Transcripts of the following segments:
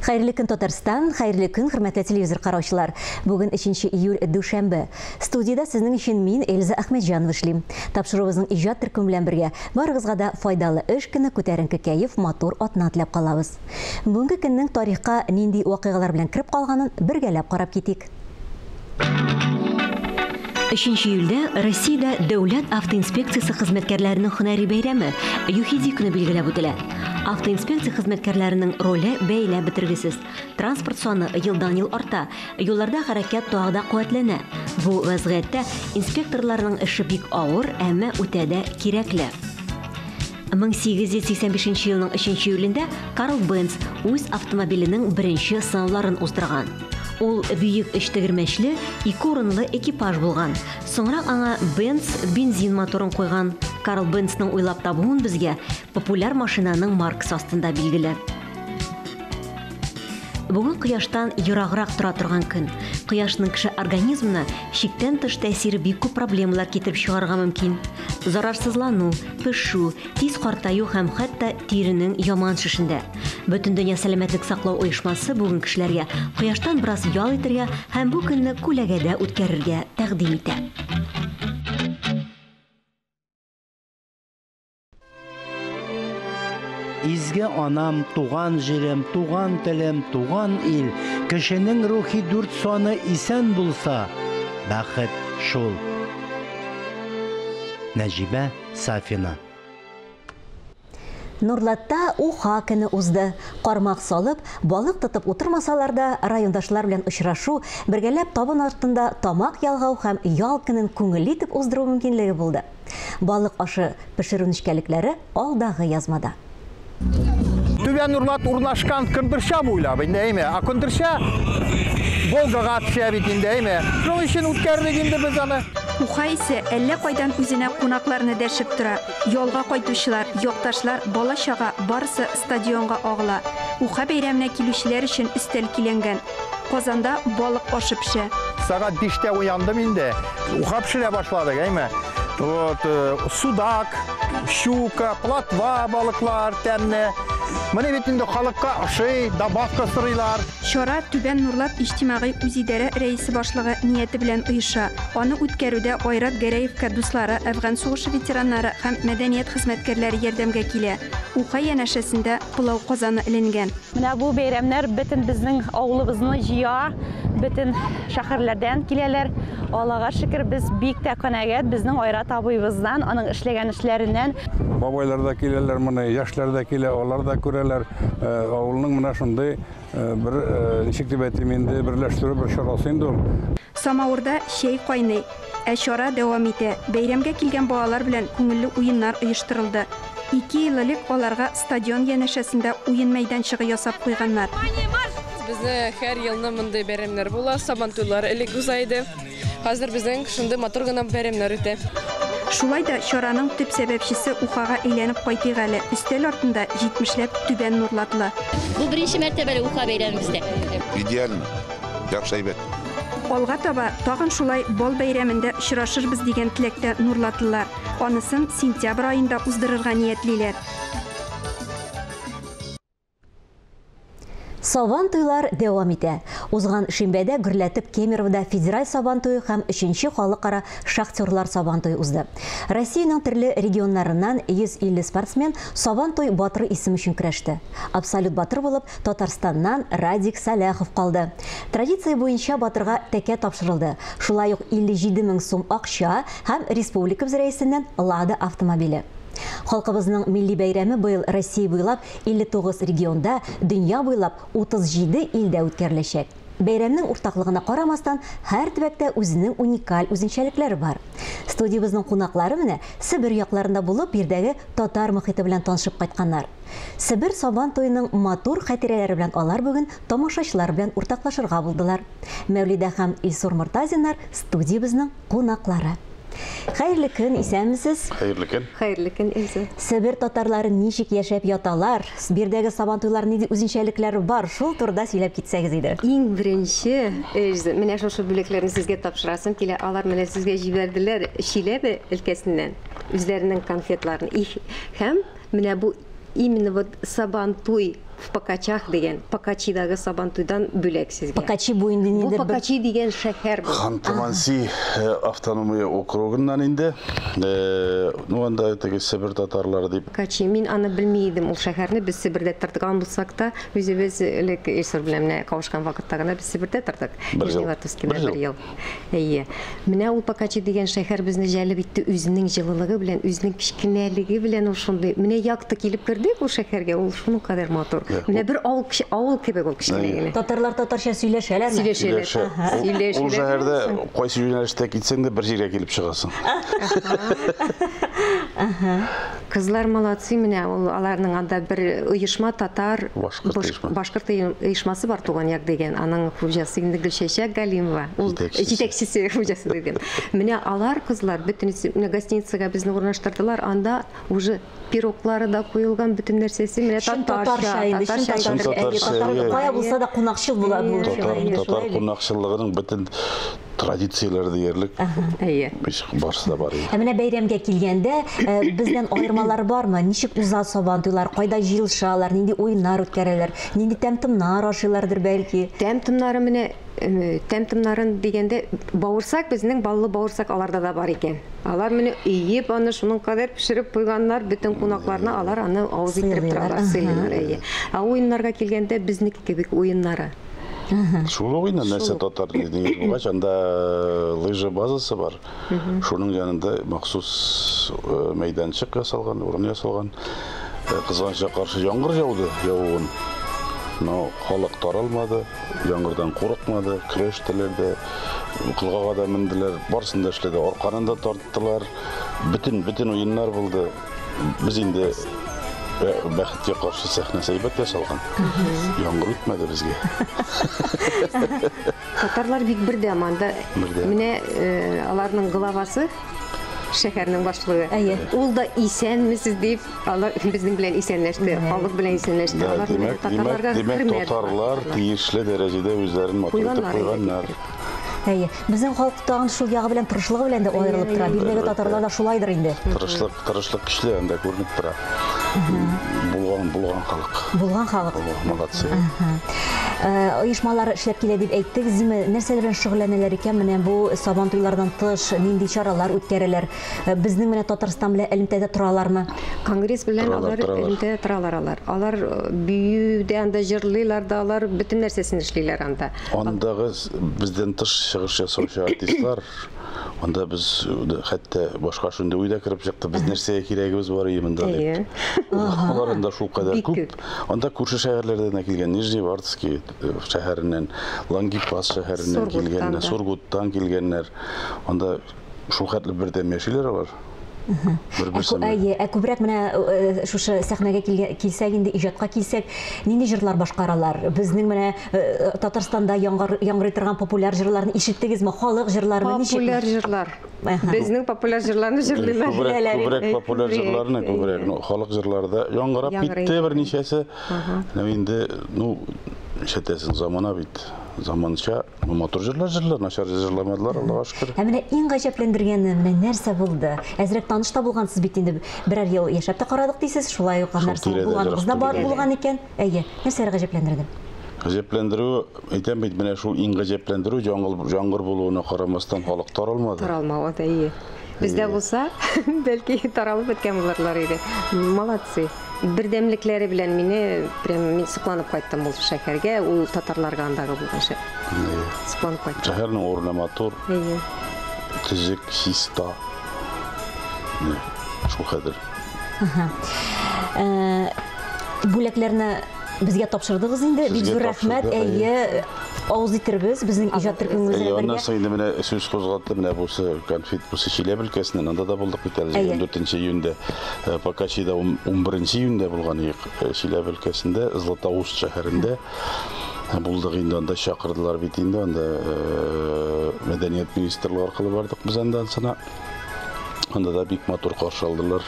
Хәерле көн, Татарстан, хәерле көн, хөрмәтле телевизор караучылар. Бүген 3 июль, дүшәмбе. Студиядә сезнең өчен мин, Эльза Әхмәтҗанова эшлим. Тапшыруыбызның иҗат төркеме белән бергә барыгызга да файдалы эш көне, күтәренке кәеф, матур атна теләп калабыз. Бүгенге көннең тарихка нинди вакыйгалар белән кереп калганын бергәләп карап китик. 3 июльдә Россиядә Дәүләт автоинспекциясе хезмәткәрләренең һөнәри бәйрәме ЮХИДИ көне билгеләп үтелә. Автоинспекция хезмәткәрләренең роле бәяләп бетергесез. Транспорт саны елдан-ел арта, юлларда хәрәкәт тагы да куәтләнә. Бу вәзгыятьтә инспекторларның эше бик авыр, әмма үтә дә кирәкле. 1885 елның 3 июлендә Карл Бенц үз автомобиленең беренче сынауларын уздырган. Ул бөек өч тегермәчле, ике урынлы экипаж булган. Соңрак аңа Бенц бензин моторын куйган. Карл Бенцның уйлап табуын безгә популяр машинаның маркасы астында билгеле. Бүген кояштан ераграк тора торган көн. Кояшның кеше организмына чиктән тыш тәэсире бик күп проблемалар китереп чыгарырга мөмкин. Зарарсызлану, пешү, тиз картаю һәм хәтта тиренең яман шешендә. Бөтендөнья сәламәтлек саклау оешмасы бүген кешеләргә кояштан бераз ял итәргә һәм бу көнне күләгәдә үткәрергә тәкъдим итә. Изге анам, туган җирем, туган телем, туган ил, кешенең рухи дүрт саны исән булса, бәхет шул. Нәҗибә Сафина. Нурлатта Уха көне узды. Кармак салып, балык тотып утырмасалар да, райондашлар белән очрашу, бергәләп табын артында тамак ялгау һәм ял көнен күңелле итеп уздыру мөмкинлеге булды. Балык ашы пешерү нечкәлекләре алдагы язмада. Түбән Нурлат урнашкан Кондырча буйлап инде, әйме? А Кондырча Волгага төшә бит инде, әйме? Шуның өчен үткәрдек инде без аны. Уха исә әллә кайдан үзенә кунакларны дәшеп тора. Ялга кайтучылар, якташлар, бала-чага барысы стадионга агыла. Уха бәйрәменә килүчеләр өчен өстәл көйләнгән. Казанда балык ашы пешә. Сәгать 5тә уяндым инде. Уха пешерә башладык, әйме? Вот, судак, щука, плотва балыклар тәмле. Моны бит инде халыкка ошый, добавка сорыйлар. Чара Түбән Нурлат иҗтимагый үзидарә рәисе башлыгы нияте белән оеша. Аны үткәрүдә Айрат Гәрәевка дуслары, Әфган сугышы ветераннары һәм мәдәният хезмәткәрләре ярдәмгә килә. Уха янәшәсендә пылау казаны эленгән. Менә бу бәйрәмнәр бөтен безнең авылыбызны җыя, бөтен шәһәрләрдән киләләр. Аллага шөкер, без бик тә канәгать безнең Айрат абыебыздан, аның эшләгән эшләреннән. Бабайлар да киләләр, моны яшьләр дә килә, алар да күрәләр. Авылның менә шундый бер, ничек дип әйтим инде, берләштерү бер чарасы инде ул. Самавырда чәй кайный, ә чара дәвам итә. Бәйрәмгә килгән балалар белән күңелле уеннар оештырылды. 2 ел элек аларга стадион янәшәсендә уен мәйданчыгы ясап куйганнар. Безне һәр елны мондый бәйрәмнәр була, Сабантуйлар элек уза иде. Хәзер безнең шундый матур гына бәйрәмнәр үтә. Шулай да чараның төп сәбәпчесе Ухага әйләнеп кайтыйк әле. Өстәл артында 70ләп Түбән Нурлатлы. Бу беренче мәртәбәле Уха бәйрәме бездә. Идеально. Яхшы әйбәт. Алга таба тагын шулай бал бәйрәмендә очрашырбыз дигән теләктә нурлатлылар. Анысын сентябрь аенда уздырырга ниятлиләр. Сабан туйлар дәвам итә. Узган шимбәдә гөрләтеп Кемеровода федераль сабан туе һәм 3нче халыкара шахтерлар сабан туе узды. Россиянең төрле регионнарыннан 150 спортсмен сабан туй батыры исеме өчен көрәште. Абсолют батыр булып Татарстаннан Радик Саляхов калды. Традиция буенча батырга тәкә тапшырылды. Шулай ук 57 мең сум акча һәм республикабыз рәисеннән Лада автомобиле. Халкыбызның милли бәйрәме быел Россия буйлап 59 регионда, дөнья буйлап 37 илдә үткәреләчәк. Бәйрәмнең уртаклыгына карамастан, һәр төбәктә үзенең уникаль үзенчәлекләре бар. Студиябезнең кунаклары менә Себер якларында булып, биредәге татар мохите белән танышып кайтканнар. Себер Сабан туеның матур хатирәләре белән алар бүген тамашачылар белән уртаклашырга булдылар. Мәүлидә һәм Илсур Мортазиннар студиябезнең кунаклары. Хәерле көн, исәнмесез? Хәерле көн. Хәерле көн, Эльза. Себер татарлары ничек яшәп яталар? Биредәге Сабан туйлар нинди үзенчәлекләре бар? Шул турыда сөйләп китсәгез иде. Иң беренче, Эльза, менә шушы бүләкләрне сезгә тапшырасым килә. Алар менә сезгә җибәрделәр Чиләбе өлкәсеннән үзләренең конфетларын. Һәм менә бу именно вот Сабан туй В Покачах дигән, Покачидагы Сабантуйдан бүләк сезгә. Покачи бу инде Бу ниндидер бер Покачи дигән шәһәр бу. Ханты-Манси автономия округыннан инде. Ну, анда теге Себер татарлары дип. Покачи, мин аны белми идем ул шәһәрне. Без Себердә торган булсак та, үзебез элек Илсур белән менә кавышкан вакытта гына без Себердә тордык. Бер ел. Нижневартовскида Бер ел. бер ел. Әйе. Менә ул Покачи дигән шәһәр безне җәлеп итте үзенең җылылыгы белән, үзенең кечкенәлеге белән ул шундый. Менә якты килеп кердек ул шәһәргә, ул шуның кадәр матур. Менә бер авыл, авыл кебек ул кечкенә генә. Татарлар татарча сөйләшәләрме? Сөйләшәләр. Сөйләшә. Ул шәһәрдә кайсы юнәлештә китсәң дә бер җиргә килеп чыгасың. Кызлар молодцы, менә ул аларның анда бер оешма татар башкорт оешмасы бар, Туган як дигән. Аның хуҗасы инде Гөлчәчәк Галимова. Ул җитәкчесе хуҗасы дидем. Менә алар кызлар бөтенесе менә гостиницага безне урнаштырдылар. Анда уже пироглары да куелган, бөтен нәрсәсе менә татарча инде, чын татарча. Кая булса да кунакчыл була бу. Татар кунакчыллыгының бөтен традицияләре диярлек. Әйе. Барысы да бар. Ә менә бәйрәмгә килгәндә, бездән аермалар бармы? Ничек уза Сабантуйлар, кайда җыелышалар, нинди уеннар үткәрәләр, нинди тәм-томнар ашыйлардыр бәлки? Тәм-томнары менә тәм-томнарын дигәндә, бавырсак безнең баллы бавырсак аларда да бар икән. Алар менә өеп аны шуның кадәр пешереп куйганнар, бөтен кунакларны алар аны авыз иттереп торалар, сыйлыйлар. Әйе. Ә уеннарга килгәндә, безнеке кебек уеннары. Шул ук инде, нәрсә татар дигән булгач, анда лыжа базасы бар. Шуның янында махсус мәйданчык ясалган, урын ясалган. Кызганычка каршы яңгыр яуды, явуын. Но халык таралмады, яңгырдан курыкмады, көрәштеләр дә, кылгага да менделәр, барысын да эшләде, арканын да тарттылар. Бөтен уеннар булды. Без инде бәхеткә каршы сәхнәсе әйбәт ясалган. Яңгыр үтмәде безгә. Татарлар бик бердәм анда. Менә аларның главасы, шәһәрнең башлыгы. Ул да исәнмесез дип, алар безнең белән исәнләште, халык белән исәнләште. Алар татарларга хөрмәт. Димәк, татарлар тиешле дәрәҗәдә үзләрен матур итеп куйганнар. Әйе, безнең халык тагын шул ягы белән, тырышлыгы белән дә аерылып тора. Биредәге татарлар да шулайдыр инде. Тырышлык, тырышлык көчле анда күренеп тора. Булган, булган халык. Булган халык. Молодцы. Оешмалар эшләп килә дип әйттегез, димме? Нәрсәләр белән шөгыльләнәләр икән? Менә бу Сабантуйлардан тыш нинди чаралар үткәрәләр? Безнең менә Татарстан белән элемтәдә торалармы? Конгресс белән алар элемтәдә торалар алар. Алар биюдә анда җырлыйлар да, алар бөтен нәрсәсен эшлиләр анда. Андагы бездән тыш чыгыш ясаучы артистлар, анда без хәтта башка шундый уйда кереп чыкты, без нәрсәгә кирәгебез бар иде монда дип. Алар анда шулкадәр күп. Анда күрше шәһәрләрдән дә килгән, Нижневартовский шәһәреннән, Лангепас шәһәреннән килгәннәр, Сургуттан килгәннәр. Анда шулхәтле бердәм яшиләр алар. Бер-берсе белән. Әйе, ә күбрәк менә шушы сәхнәгә килсәк инде, иҗатка килсәк, нинди җырлар башкаралар? Безнең менә Татарстанда яңгырый торган популяр җырларны ишеттегезме? Халык җырларымы? Ничек? Популяр җырлар. Безнең популяр җырларны җырлыйлар. Күбрәк популяр җырларны, күбрәк. Ну, халык җырлары да яңгырап китте берничәсе. Инде, ну, ишетәсең, замана бит. Заманча, ну, матур җырлар җырлар, начар җырламадылар, Аллага шөкер. Ә менә иң гаҗәпләндергәне менә нәрсә булды? Әзрәк таныш та булгансыз бит инде, берәр ел яшәп тә карадык дисез, шулай ук аннары соң булганыгыз да бар булган икән. Әйе, нәрсәләр гаҗәпләндерде? Гаҗәпләндерү, әйтәм бит, менә шул иң гаҗәпләндерү яңгыр булуына карамастан халык таралмады. Таралмавы да, әйе. Бездә булса, бәлки таралып беткән булырлар иде. Молодцы. Бердәмлекләре белән мине прям мин сокланып кайттым ул шәһәргә, ул татарларга андагы булган шәһәр. Сокланып кайттым. Шәһәрнең урыны матур. Төзек, чиста. Шул хәзер. Бүләкләрне безгә тапшырдыгыз инде. Бик зур рәхмәт. Әйе, авыз итербез безнең иҗат төркемебез белән бергә. Аннан соң инде менә сүз кузгатты, менә бусы конфет, бусы Чиләбе өлкәсеннән, анда да булдык бит әле 24 июньдә. Покачида 11 июньдә булган идек Чиләбе өлкәсендә, Златоуст шәһәрендә. Булдык инде, анда чакырдылар бит инде, анда мәдәният министрлыгы аркылы бардык без анда ансына. Анда да бик матур каршы алдылар.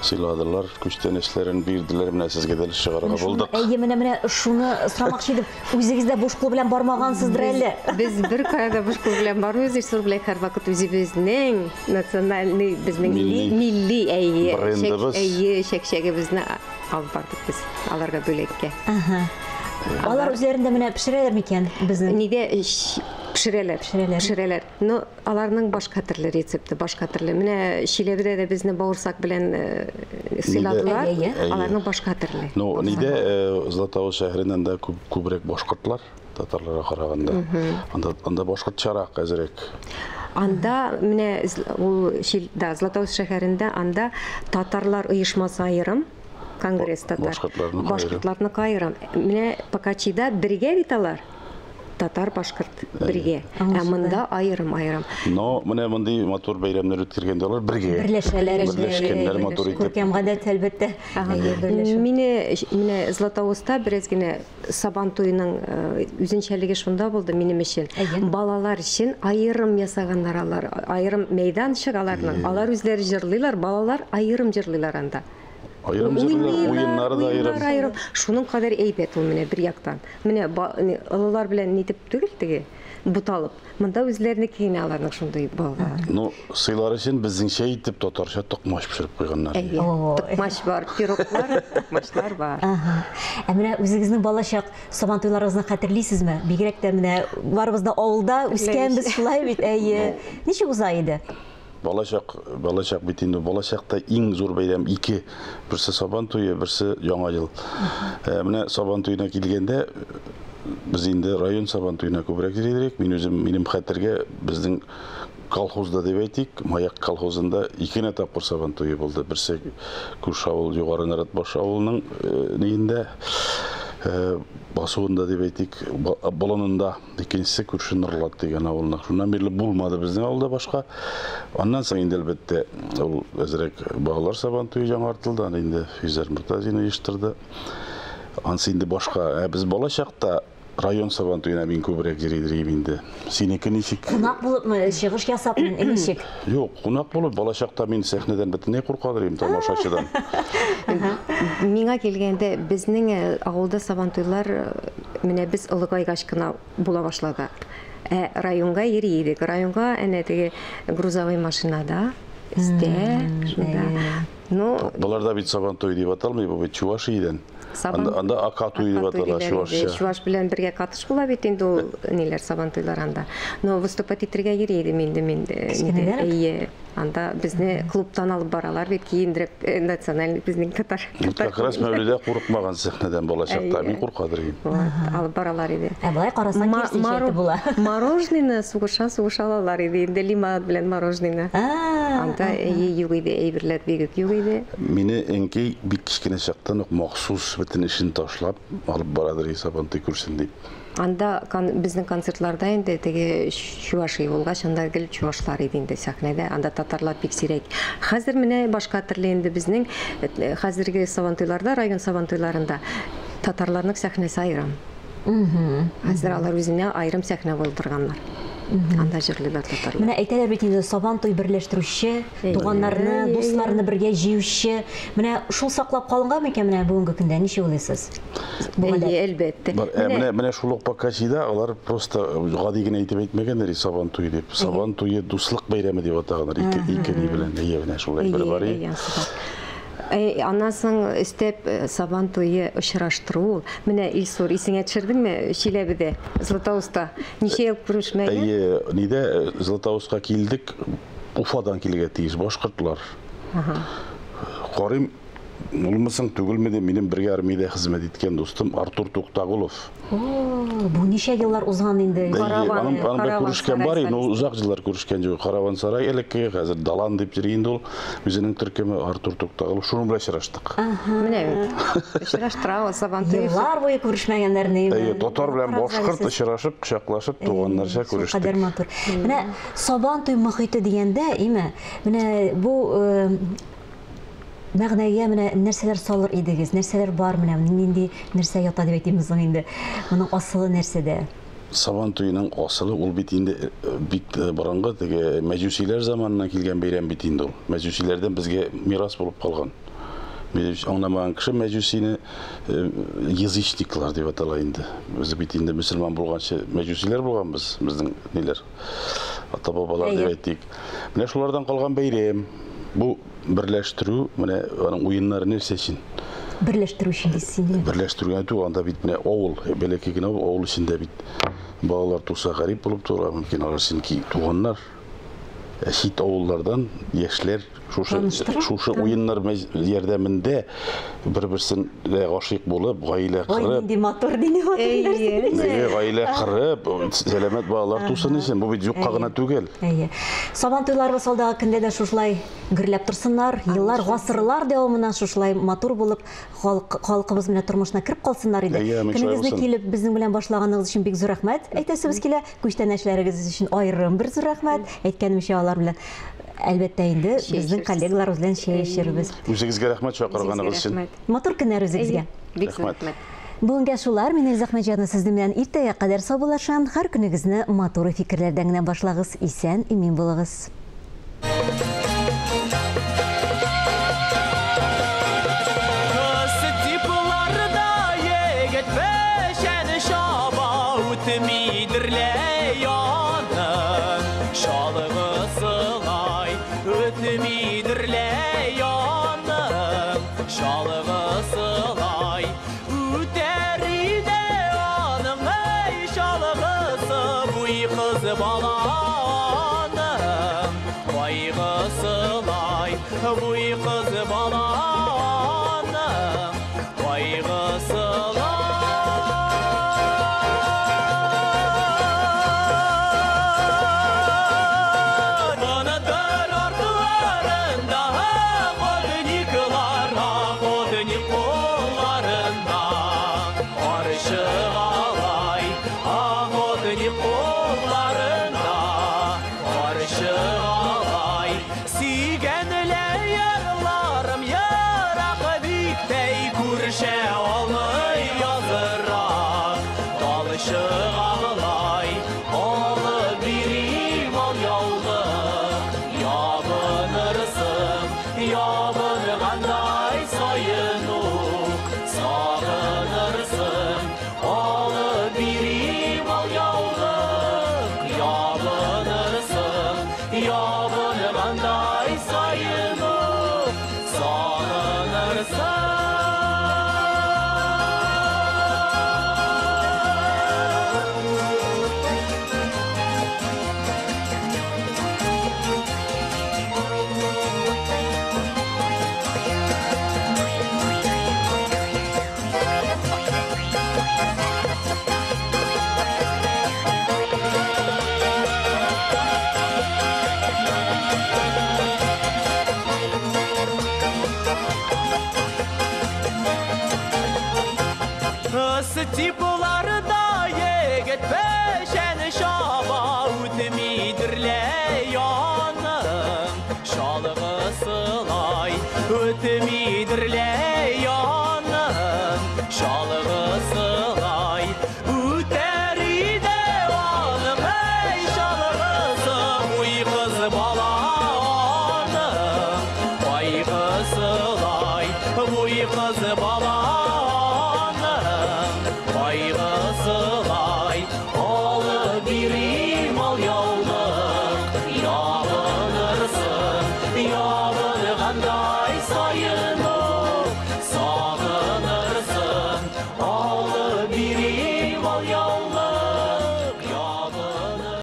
Сыйладылар, күчтәнәчләрен бирделәр, менә сезгә дә чыгарырга булдык. Әйе, менә шуны сорамакчы идем. Үзегез дә буш кул белән бармагансыздыр әле. Без бер кая да буш кул белән бармыйбыз. Илсур белән һәрвакыт үзебезнең национальный, безнең милли әйе, әйе, чәкчәгебезне алып бардык без аларга бүләккә. Алар үзләрендә менә пешерәләр микән безнең? Нидә пешерәләр? Пешерәләр. Но аларның башка төрле рецепты, башка төрле. Менә Чиләбедә дә безне бавырсак белән сыйладылар. Аларның башка төрле. Ну, нидә Златоуст шәһәреннән дә күбрәк башкортлар, татарларга караганда. Анда башкортчарак әзрәк. Анда менә ул Златоуст шәһәрендә анда татарлар оешмасы аерым. Конгресс татар. Башкортларны аерым. Менә Покачида бергә бит алар. Татар, башкорт бергә. Ә монда аерым-аерым. Но менә мондый матур бәйрәмнәр үткәргәндә алар бергә. Берләшәләр. Берләшкәннәр матур итеп. Күркәм гадәт, әлбәттә. Мине менә Златоустта бераз генә Сабан туеның үзенчәлеге шунда булды минем өчен. Балалар өчен аерым ясаганнар алар. Аерым мәйданчык аларның. Алар үзләре җырлыйлар, балалар аерым җырлыйлар анда. Аерым җырлыйлар, уеннары да аерым. Шуның кадәр әйбәт ул менә бер яктан. Менә олылар белән нитеп түгел теге, буталып. Монда үзләренеке генә аларның шундый балалар. Ну, сыйлар өчен безнеңчә итеп татарча токмач пешереп куйганнар. Әйе, токмач бар, пироглар, токмачлар бар. Ә менә үзегезнең балачак Сабан туйларыгызны хәтерлисезме? Бигрәк тә менә барыбыз да авылда үскәнбез, шулай бит, әйе. Ничек уза иде? Балачак, балачак бит инде, балачакта иң зур бәйрәм ике. Берсе Сабан туе, берсе Яңа ел. Менә Сабан туена килгәндә, без инде район Сабан туена күбрәк йөридек. Мин үзем, минем хәтергә безнең колхозда дип әйтик, Маяк колхозында ике генә тапкыр Сабан туе булды. Берсе күрше авыл Югары Наратбаш авылының ниендә, басуында дип әйтик, болынында. Икенчесе күрше Норлат дигән авылның. Шуннан бирле булмады безнең авылда башка. Аннан соң инде әлбәттә ул әзрәк балалар Сабан туе яңартылды. Аны инде Физәр Муртазин оештырды. Ансы инде башка. Ә без балачакта район Сабан туена мин күбрәк йөри идем инде. Синеке ничек? Кунак булыпмы, чыгыш ясапмы, ничек? Юк, кунак булып балачакта мин сәхнәдән бөтенләй курка идем, тамашачыдан. Миңа килгәндә безнең авылда Сабан туйлар менә без олыгайгач кына була башлады. Ә районга йөри идек. Районга әнә теге грузовой машинада, өстә, шунда. Ну, Боларда бит Сабан туе дип аталмый, бу бит Чувашиядән. Анда ака туе дип атала, чувашча. Чуваш белән бергә катыш була бит инде ул ниләр Сабан туйлар анда. Но выступать итәргә йөри идем инде мин. Әйе, анда безне клубтан алып баралар бит, киендереп, национальный безнең татар. Как раз Мәүлидә курыкмаган сәхнәдән балачакта, мин куркадыр идем. Алып баралар иде. Ә болай карасаң, киресенчә әйтеп була. Мороженое сугыша-сугыша алалар иде инде, лимонад белән мороженое. Анда әйе юк иде, әйберләр бик юк иде. Мине әнкәй бик кечкенә чактан ук махсус бөтен эшен ташлап алып барадыр Сабан туй күрсен дип. Анда безнең концертларда инде теге чуваши булгач, анда гел чувашлар иде инде сәхнәдә, анда татарлар бик сирәк. Хәзер менә башка төрле инде безнең хәзерге Сабан туйларда, район Сабан туйларында татарларның сәхнәсе аерым. Хәзер алар үзенә аерым сәхнә булдырганнар. Анда җырлыйлар татарлар. Менә әйтәләр бит инде, Сабан туй берләштерүче, туганнарны, дусларны бергә җыючы. Менә шул саклап калынган микән менә бүгенге көндә, ничек уйлыйсыз? Әйе, әлбәттә. Менә шул ук Покачида алар просто гади генә әйтеп әйтмәгәннәр Сабан туе дип. Сабан туе дуслык бәйрәме дип атаганнар. Ике ни белән. Әйе, менә шул әйбер бар. Аннан соң өстәп Сабан туе очраштыру. Менә Илсур, исеңә төшердеңме Чиләбедә, Златоуста? Ничә ел күрешмәгән? Әйе, нидә Златоустка килдек, Уфадан килергә тиеш башкортлар. Карыйм, улмысың түгелме дип, минем бергә армиядә хезмәт иткән дустым Артур Туктагулов. О, бу ничә еллар узган инде? Аның белән күрешкән бар инде, ул узак еллар күрешкән юк. Караван сарай элеккеге, хәзер Далан дип йөри инде ул. Үзенең төркеме Артур Туктагулов, шуның белән очраштык. Менә бит. Очраштыра ул Сабан туе. Еллар буе күрешмәгәннәрне. Әйе, татар белән башкорт очрашып, кочаклашып, туганнарча күрештек. Кадәр матур. Менә Сабан туй мохите дигәндә, име? Менә бу мәгънәгә менә нәрсәләр салыр идегез, нәрсәләр бар, менә нинди нәрсә ята дип әйтимез соң инде? Моның асылы нәрсәдә? Сабан туеның асылы ул бит инде бик борынгы теге мәҗүсиләр заманыннан килгән бәйрәм бит инде ул. Мәҗүсиләрдән безгә мирас булып калган. Аңламаган кеше мәҗүсине язычниклар дип атала инде. Без бит инде мөселман булганчы мәҗүсиләр булганбыз, безнең ниләр, ата-бабалар дип әйтик. Менә шулардан калган бәйрәм. Бу берләштерү, менә аның уеннары нәрсә өчен? Берләштерү өчен дисез инде. Берләштерүгә түгел, анда бит менә авыл, бәләкәй генә авыл эчендә бит балалар туса гарип булып туарга мөмкин, алар чөнки туганнар. Чит авыллардан яшьләр шушы уеннар ярдәмендә бер-берсенә гашыйк булып, гаилә кырып. Ой, нинди матур, нинди матур нәрсә. Гаилә кырып, сәламәт балалар тусын өчен, бу бит юкка гына түгел. Әйе. Сабан туйларыбыз алдагы көндә дә шушылай гөрләп торсыннар, еллар, гасырлар дәвамына шушылай матур булып, халкыбыз менә тормышына кереп калсыннар иде. Көнегезне килеп безнең белән башлаганыгыз өчен бик зур рәхмәт әйтәсебез килә. Күчтәнәчләрегез өчен аерым бер зур рәхмәт. Әйткәнемчә, алар белән әлбәттә инде безнең коллегаларыбыз белән чәй эчербез. Үзегезгә рәхмәт чакырганыгыз өчен. Матур көннәр үзегезгә. Бик зур рәхмәт. Бүгенгә шулар. Мин Эльза Әхмәтҗанова сезнең белән иртәгә кадәр саубуллашам. Һәр көнегезне матур фикерләрдән генә башлагыз. Исән, имин булыгыз. Типларда егет печән чаба, үтмидер яның шалгысылай, үтмидер яның шалгысылай, үтәр иде аның әй шалгысы, буй кыз баланың кайгысылай, буй кыз бала.